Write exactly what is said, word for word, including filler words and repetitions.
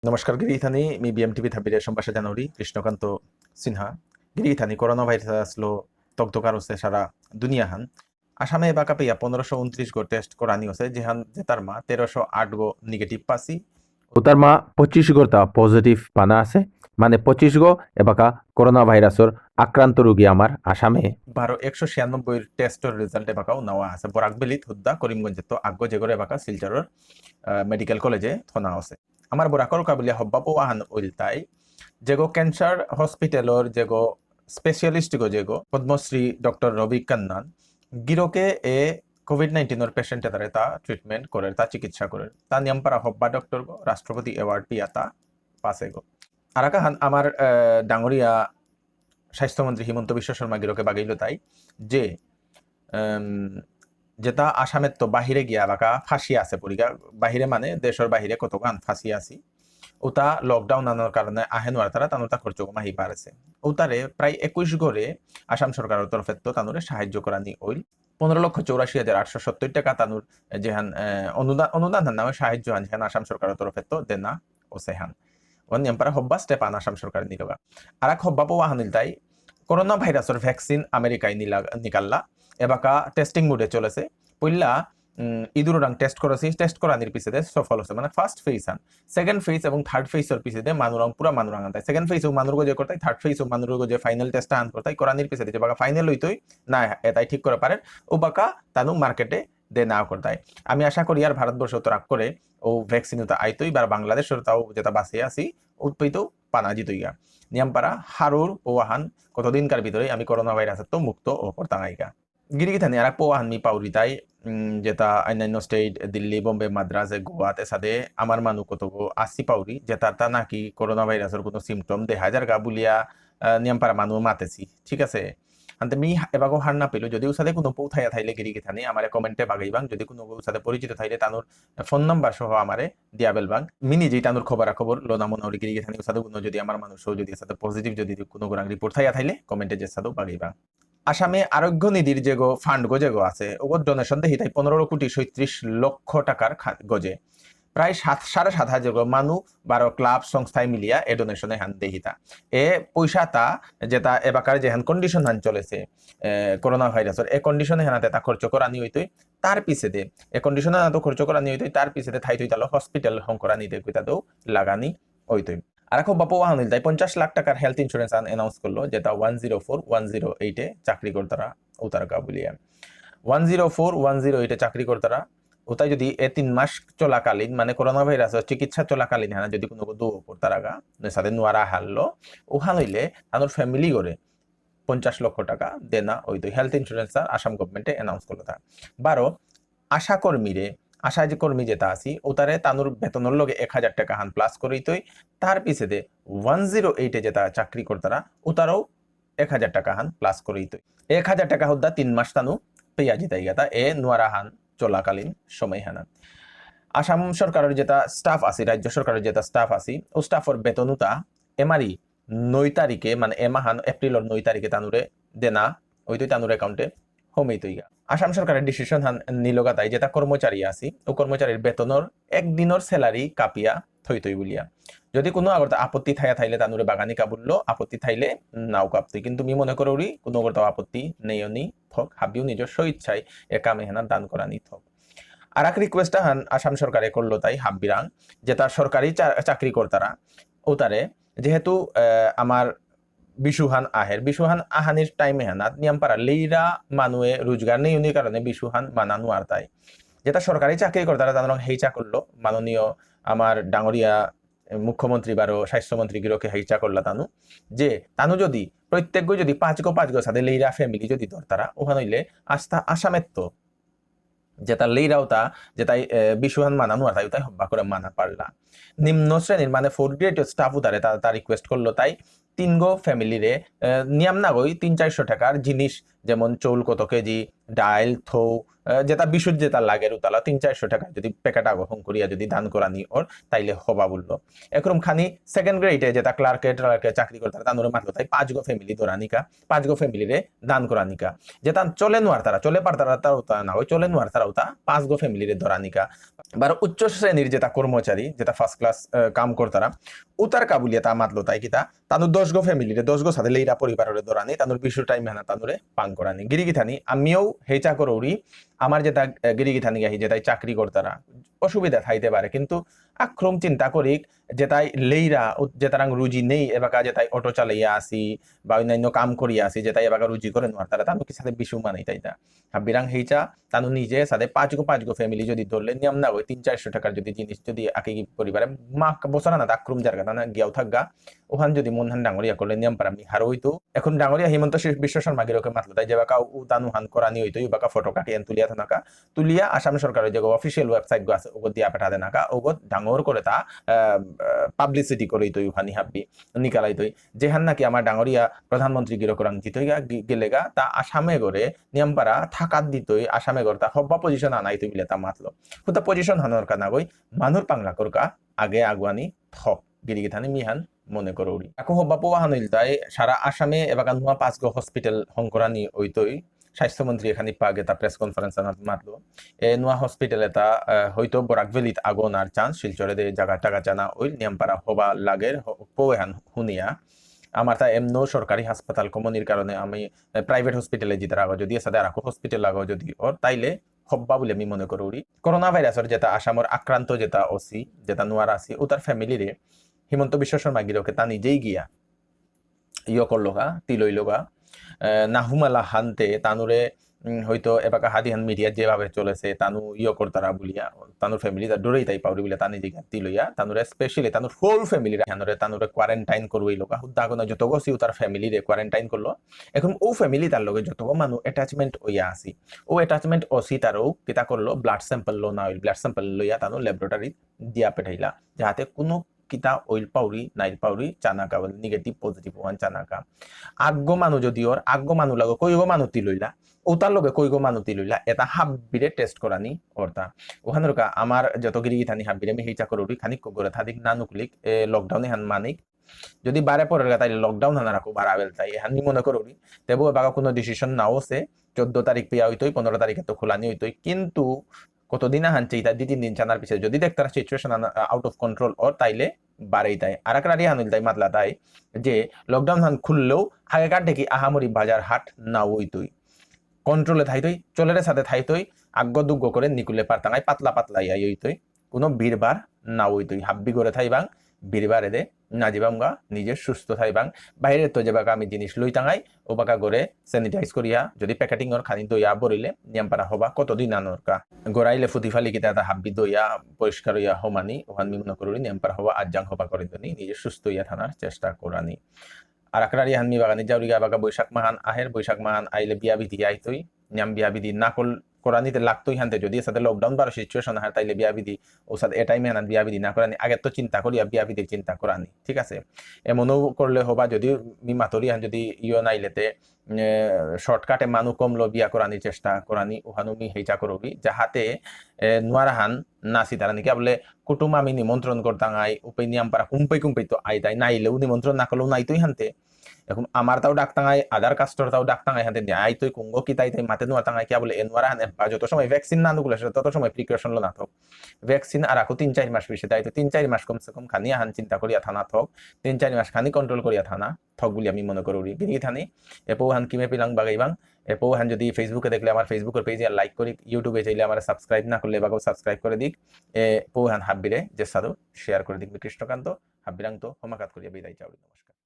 নমস্কার গিরিথানি, মি বিএমটিভি থাপিরে সম্ভাষা জানাউরি কৃষ্ণকান্ত সিনহা। গিরিথানি, করোনা ভাইরাস লো তকতকার হচ্ছে সারা দুনিয়া হান। আসামে এবাকা পেয়া পনেরোশো ঊনত্রিশ গো টেস্ট করানি হচ্ছে, যেহান যেতার মা তেরোশো আট গো নেগেটিভ পাসি। উতার মা পঁচিশ গো তা পজিটিভ পানা আছে, মানে পঁচিশ গো এবাকা করোনা ভাইরাসর আক্রান্ত রোগী আমার আসামে। বারো একশো ছিয়ানব্বই টেস্টর রেজাল্ট এবাকাও নেওয়া আছে। বরাক ভ্যালিত হুদ্দা করিমগঞ্জে তো আগ্গো যেগরে এবাকা শিলচরর, আহ, মেডিকেল কলেজে থনা আছে। আমার বরাকর কাবুলিয়া হব্বা পৌ আহান উইলতাই, যেগো ক্যান্সার হসপিটালর যেগো স্পেশালিস্ট গো যেগো পদ্মশ্রী ডক্টর রবি কান্নান, গিরকে এ কোভিড নাইন্টিনর পেশেন্ট এতারে তা ট্রিটমেন্ট করে, তা চিকিৎসা করে, তা নিয়ামপারা হব্বা ডক্টর গো রাষ্ট্রপতি অ্যাওয়ার্ড পিয়া তা পাসে গো। আরাকাহান আমার, আহ, ডাঙরিয়া স্বাস্থ্যমন্ত্রী হিমন্ত বিশ্ব শর্মা গিরকে বাগাইল তাই যে, উম, যেতা আসামের তো বাহিরে গিয়া বাকা ফাঁসি আছে পরিগা, বাহিরে মানে দেশর বাহিরে কতগান ফাঁসি আছি, ওতা লকডাউন আনার কারণে আহে নোয়ারতারা, তানুতা খরচ মাহি বাড়েছে। ওতারে প্রায় একুশ গরে আসাম সরকারর তরফে তো তানুরে সাহায্য করানি ওইল। পনেরো লক্ষ চৌরাশি হাজার আটশো সত্তর টাকা তানুর যেহান, আহ, অনুদান, অনুদান হান নামে সাহায্য হান যেহান আসাম সরকারর তরফে তো দেনা ও সেহান। ওহান নিয়ামপারা হব্বা স্টেপ আন আসাম সরকার নিলগা। আর এক হব্বা পৌ আহান ইলতাই, করোনা ভাইরাসর ভ্যাকসিন আমেরিকায় নিলা-, নিকাল্লা। এবাকা টেস্টিং মুডে চলেছে। পইলা, উম, ইদুরোরাং টেস্ট করেছি, টেস্ট করানির পিছেদে সফল হচ্ছে। মানে ফার্স্ট ফেজ হান, সেকেন্ড ফেজ এবং থার্ড ফেজর পিছেদে মানুরাং পুরা মানুরাং আনতাই। সেকেন্ড ফেজ ও মানুর গজে করতাই, থার্ড ফেজ ও মানুর গজে ফাইনাল টেস্ট আন করতাই। করানির পিছেদে যে বাকা ফাইনাল হইতই, না, এতাই ঠিক করে পারেন। ও বাকা তানু মার্কেটে দে না করতাই। আমি আশা করি আর ভারতবর্ষ তো রাগ করে ও ভ্যাকসিন তো আইতই, এবার বাংলাদেশর তাও যেটা বাসে আছি, উৎপেইত পানা জিতইগা। নিয়ামপারা হারুর পৌ আহান কতদিনকার ভিতরে আমি করোনা ভাইরাস তো মুক্ত ও করতাঙাইগা। গিরিগিথানি আর এক পৌ আহান মি পাউরি তাই, উম, যেটা অন্যান্য স্টেট, দিল্লি, বোম্বে, মাদ্রাজ, গোয়াত এসাদে আমার মানু কতগো আসি পাউরি, যেটা তা নাকি করোনা ভাইরাসর কোনো সিমটম দেখা যার গা বুলিয়া, আহ, নিয়ামপারা মানু মাতেছি, ঠিক আছে? আনতে মি এবাগো হার না পেলো, যদি উসাদে কোনো পৌ থাইয়া থাইলে গিরিগিথানি আমারে কমেন্টে বাগাইবাং, যদি কোনো উসাদে পরিচিত থাইলে তানুর ফোন নাম্বার সহ আমারে দিয়া বেলবাং। মি নিজেই তানুর খবরাখবর লোনা মনাউরি গিরিগিথানি উসাদে কোনো যদি আমার মানুষ যদি সাথে পজিটিভ যদি কোনো গোরাং রিপোর্ট থাইয়া থাইলে কমেন্টে যে সাদে বাগাইবাং। আসামে আরোগ্য নিধির যেগো ফান্ড গো যেগো আছে, ওগো ডোনেশন দেহি তাই পনেরো কোটি ছয়ত্রিশ লক্ষ টাকার খা-, গজে। প্রায় সাত, সাড়ে সাত হাজার গো মানু বারো ক্লাব সংস্থায় মিলিয়া এ ডোনেশনে হান দেহিতা। এ পয়সা তা যেটা এবাকার যেহান কন্ডিশন হান চলেছে, এ, করোনা ভাইরাসর, এ কন্ডিশনে হানাতে তা খরচ করানি হইতই। তার পিছেদে, এ কন্ডিশনে হানাতে খরচ করানি হইতই, তার পিছেদে থাই থই তালো হসপিটাল হং করানি দে কইতা দৌ লাগানি হইতই। আর এখন বাপু আহান ইলতাই পঞ্চাশ লাখ টাকার হেলথ ইন্স্যুরেন্স আন অ্যানাউন্স করলো, যেটা one zero four, one zero এইটে চাকরি করতারা উতারকা বুলিয়া। One zero four, one zero এইটে চাকরি করতারা, ওটাই যদি এ তিন মাস চলাকালীন, মানে করোনা ভাইরাস চিকিৎসা চলাকালীন হানা যদি কোনো দৌ করতারাগা, সাথে নোয়ারা হারলো, ওহান হইলে তানোর ফ্যামিলি করে পঞ্চাশ লক্ষ টাকা দেনা ওই তো হেলথ ইন্স্যুরেন্স আর আসাম গভর্নমেন্টে অ্যানাউন্স করলো তা। বারো, আশা কর্মীরে, আশা যে কর্মী যেটা আছি, ওতারে তানুর বেতনর লগে এক হাজার টাকা হান প্লাস করিতই, তার পিছেদে ওয়ান জিরো এইটে যেটা চাকরি করতারা, ওতারও এক হাজার টাকা হান প্লাস করিতই। এক হাজার টাকা হুদ্দা তিন মাস তানু পেয়া জিতাই গেতা, এ নোয়ারা হান চলাকালীন সময় হানাত। আসাম সরকারের যেটা স্টাফ আছে, রাজ্য সরকারের যেটা স্টাফ আছে, ও স্টাফর বেতন উতা এমারি নয় তারিখে, মানে এ মাহান এপ্রিলর নয় তারিখে তানুরে দেনা ওইতই তানুর অ্যাকাউন্টে হমেইতইগা। আসাম সরকারের ডিসিশন হান নিলগা তাই যেটা কর্মচারী আছি, ও কর্মচারীর বেতনর একদিনর স্যালারি কাপিয়া থইতই বুলিয়া। যদি কোনো আগরতা আপত্তি থাইয়া থাইলে তানুরে বাগানি কাবুললো, আপত্তি থাইলে নাও কাপতই। কিন্তু মি মনে করুরি কোনো আগরতা আপত্তি নেই নি থক, হাবিও নিজস্ব ইচ্ছায় এ কাম এহানা দান করানি থক। আর এক রিকোয়েস্ট হান আসাম সরকারে করলো তাই হাব্বিরাং, যেটা সরকারি চা-, চাকরি করতারা, ওতারে যেহেতু, আহ, আমার বিষুহান আহের, বিষুহান আহানির টাইমে হানাত নিয়াম পারা লেইরা মানুয়ে রোজগার নেই উনি কারণে বিষুহান মানা নোয়ারতাই। যেটা সরকারি চাকরি করতারা তানুরাং হেইচা করলো, মাননীয় আমার ডাঙরিয়া মুখ্যমন্ত্রী বারো স্বাস্থ্যমন্ত্রী গিরকে হেইচা করলা তানু, যে তানু যদি প্রত্যেক যদি পাঁচ গো পাঁচ গো সাথে লেইরা ফ্যামিলি যদি ধরতারা, ওখান হইলে আস্থা আসামের তো যেটা লেইরাও তা, যেটাই, এ, বিষুহান মানা নোয়ারতাই, ওটাই হব্বা করে মানা পারলা। নিম্ন শ্রেণীর মানে ফোর্থ গ্রেড স্টাফ উতারে তা, তা রিকোয়েস্ট করলো তাই তিন গো ফ্যামিলিরে, এ, নিয়াম না গই তিন চারশো টাকার জিনিস, যেমন চৌল কত কেজি, ডাইল, থৌ, এ, যেটা বিশুদ্ধ যেটা লাগে উতালা তিন চারশো টাকা যদি প্যাকেট আগো হং করিয়া যদি দান করানি ওর, তাইলে হবা বললো। একরম খানি সেকেন্ড গ্রেডে যেটা ক্লার্কে, ক্লার্কে চাকরি করতারা, তানুরে মাতলো তাই পাঁচ গো ফ্যামিলি ধরানিকা, পাঁচ গো ফ্যামিলিরে দান করানিকা। যেটা চলে নোয়ারতারা, চলে পারতারা তারা উতা না হয়, চলে নোয়ারতারা উতা পাঁচ গো ফ্যামিলিরে ধরানিকা। বারো উচ্চ শ্রেণীর যেতা কর্মচারী, যেতা first class, আহ, কাম করতারা, উতার কা বুলিয়া তা মাতলো তাই কিতা, তানু দশ গো family রে, দশ গো সাদে লেইরা পরিবাররে ধরানি, তানুর বিষু time হানা তানুরে পাং করানি। গিরিগিথানি, আমিও হেইচা করৌরি, আমার যেতা, আহ, গিরিগিথানি গাহি যেতাই চাকরি করতারা, অসুবিধা থাইতে পারে, কিন্তু আক্রম চিন্তা করিক, যেতাই লেইরা, উ-, যেতারাং রুজি নেই, এবাকা যেতাই অটো চালাইয়া আসি, বা অন্যান্য কাম করিয়া আসি, যেতাই এবাকা রুজি করে নোয়ারতারা, তানু কি সাদে বিষু মানাই তাইতা। হাব্বিরাং হেইচা, তানু নিজে সাদে পাঁচ গো, পাঁচ গো family যদি ধরলে নিয়াম না হয়, তিন চারশো টাকার যদি জিনিস যদি আকে কি পরিবারে মা বছর না আক্রম জায়গা, তানা গিয়াও থাকগা, ওখান যদি মন হান ডাঙরিয়া করলে নিয়াম পারা মি হারো হইতো। এখন ডাঙরিয়া হিমন্ত শি-, বিশ্ব শর্মা গিরকে মাতলো, তাই যেবাকা উ তানু হান করানি হইতো, এবাকা ফটো কাটি এন তুলিয়া থানাকা, তুলিয়া আসাম সরকারের যে official website গো আছে, ওগো দিয়া পেঠা দেনাকা, ওগো ডাঙর করে তা, আহ, আহ, publicity করে হইতো, ওখানি হাব্বি নিকালাইতই। যেহান নাকি আমার ডাঙরিয়া প্রধানমন্ত্রী গিরকরাং জিতইগা গি-, গেলেগা, তা আসামে গরে নিয়ামপারা থাকাত দিতই, আসামে গর তা হব্বা position আনাইতই বিলে তা মাতলো। হুতা position হানর কা নাগই, মানুর পাংলা করকা, আগে আগুয়ানি থক। গিরিগিথানি মিহান মনে করৌরি। আকো হব্বা পোয়া হান ইলতাই, সারা আসামে এবাকা নুয়া পাঁচগো hospital হংকরানি ওইতই। স্বাস্থ্যমন্ত্রী এখানে পাগে তা press conference আনাত মাতলো। এ নুয়া hospital এতা, আহ, হয়তো বরাক ভ্যালিত আগো নার chance, শিলচরে দে জায়গা টাকা জানা ওইল, নিয়ামপারা হবা লাগের, হ-, পোয়ে হান হুনিয়া। আমার তা এমনো সরকারি হাসপাতাল কমনির কারণে আমি, আহ, private hospital এ জিতার আগো যদি এসাদে আর আকো hospital আগো যদি ওর, তাইলে হব্বা বলে আমি মনে করৌরি। করোনা ভাইরাসর যেতা আসামর আক্রান্ত যেতা ওসি, যেতা নুয়ার আসি, ও তার family রে হিমন্ত বিশ্ব শর্মা গিরকে তা নিজেই গিয়া ইয়ে করলো গা, তিলইলো গা। আহ, নাহুমালা হানতে তানুরে, উম, হয়তো এবাকা হাদিহান media যেভাবে চলেছে, তানু ইয়ে করতারা বুলিয়া, তানুর family তা ডরেই তাই পাউরি বুলিয়া, তানি যে গাতি লইয়া, তানুরে specially, তানুর whole family রে, তানুরে, তানুরে quarantine করবই লোকা, হুদ্দা কোনো যতগো সি তার family রে quarantine করলো। এখন ও family তার লগে যতগো মানু attachment ওইয়া আসি, ও attachment ওসি তারও কিতা করলো, blood sample লো না হইল, blood sample লইয়া তানু laboratory দিয়া পেঠাইলা, যাহাতে কোনো কিতা অইল পাউরি, নাইল পাউরি, চানাকা, মানে negative, positive ওয়ান চানাকা। আগগো মানু যদি ওর, আগগো মানু লাগো, কইগো মানু তিলইলা, ওতার লগে কইগো মানু তিলইলা, এটা হাব্বিরে test করানি ওরতা। ওখানোর কা আমার যত গিরি গিথানি হাব্বিরে আমি হেইচা করুরি, খানিক করে থাদিক না নুকলিক, এ, lockdown এহান মানিক। যদি বারে পরের গা তাইলে lockdown হানা রাখো, বারা বেল তাই, এহান নি মনে করুরি। তেবু এবাকা কোনো decision নাও সে, চোদ্দ তারিখ পিয়া হইতই, পনেরো তারিখে তো খোলানি হইতই, কিন্তু কতদিন আহান চেইতা, দুই তিন দিন চানার পিছে যদি দেখতারা situation আনা, out of control ওর, তাইলে বারেই তাই। আর এক রারি হানুল তাই মাতলা তাই যে lockdown হান খুললেও আগেকার দেখি আহামরি বাজার হাট না হইতই, control এ থাইতই, চলের সাথে থাইতই, আগ্গ দুগ্গ করে নিকুলে পারতাঙাই পাতলা পাতলা ইয়া হইতই, কোনো ভিড় ভাড় না হইতই, হাব্বি করে থাইবাং, ভিড় ভাড়ে দে না যিবামগা, নিজে সুস্থ থাইবাং। বাইরে তো যেবাকা আমি জিনিস লইতাঙাই, ওবাকা করে sanitize করিয়া, যদি packeting ওর খানি দইয়া বরিলে, নিয়াম পারা হবা কতদিন আনোর কা। গড়াইলে ফুতি ফালি কিতা এটা হাব্বি দইয়া, পরিষ্কার হইয়া হমানি, ওহান মি মনে করুরি, নিয়াম পারা হবা আজাং হবা করে দনি, নিজে সুস্থ হইয়া থানার চেষ্টা করানি। আর আকরারি হান মি বাগানি যাউরিগা বাগা বৈশাখ মাহান আহের, বৈশাখ মাহান আইলে বিয়া বিধি আইতই, নিয়াম বিয়া বিধি না কল-, করানিতে লাগতই হানতে, যদি সাথে lockdown বারো situation আহার, তাইলে বিয়া বিধি, ও সাথে এ time এ আনার বিয়া বিধি না করানি, আগে তো চিন্তা করিয়া বিয়া বিধির চিন্তা করানি, ঠিক আছে? এমনও করলে হবা, যদি মি মাতরি হান যদি ইয়ো নাইলেতে, এ, shortcut এ মানু কম লো বিয়া করানি চেষ্টা করানি, ওহানু মি হেইচা করবি, যাহাতে, এ, নুয়ারা হান না সিতারা নাকি, বলে কুটুম আমি নিমন্ত্রণ করতাঙাই, উপে নিয়াম পারা কুম্পে কুম্পে তো আইতাই, নাইলেও নিমন্ত্রণ না করলেও নাইতই হানতে। এখন আমার তাও ডাকতাঙাই, other caste র তাও ডাকতাঙাই হাতে দিয়া, আই তুই কুঙ্গো কি তাই তাই মাতে নোয়ারতাঙাই কিয়া বুলে এ নোয়ারা হান এ, বা যত সময় vaccine না নুকুলে সেটা তত সময় precaution লো না থক। Vaccine আর আকো তিন চার মাস পিছে তাই তো তিন চার মাস কমসে কম খানি আহান চিন্তা করিয়া থানা থক, তিন চার মাস খানি control করিয়া থানা থক বুলি আমি মনে করুরি। গিরি থানি, এপো হান কিমে পিলাং বাগাইবাং, এপো হান যদি Facebook এ দেখলে আমার Facebook এর page এ like করি, YouTube এ চাইলে আমার subscribe না করলে বাগাও subscribe করে দিক, এ পো হান হাব্বিরে যে সাধু share করে দিক। কৃষ্ণকান্ত হাব্বিরাং তো হমাকাত করিয়া বিদায় চাউরি। নমস্কার।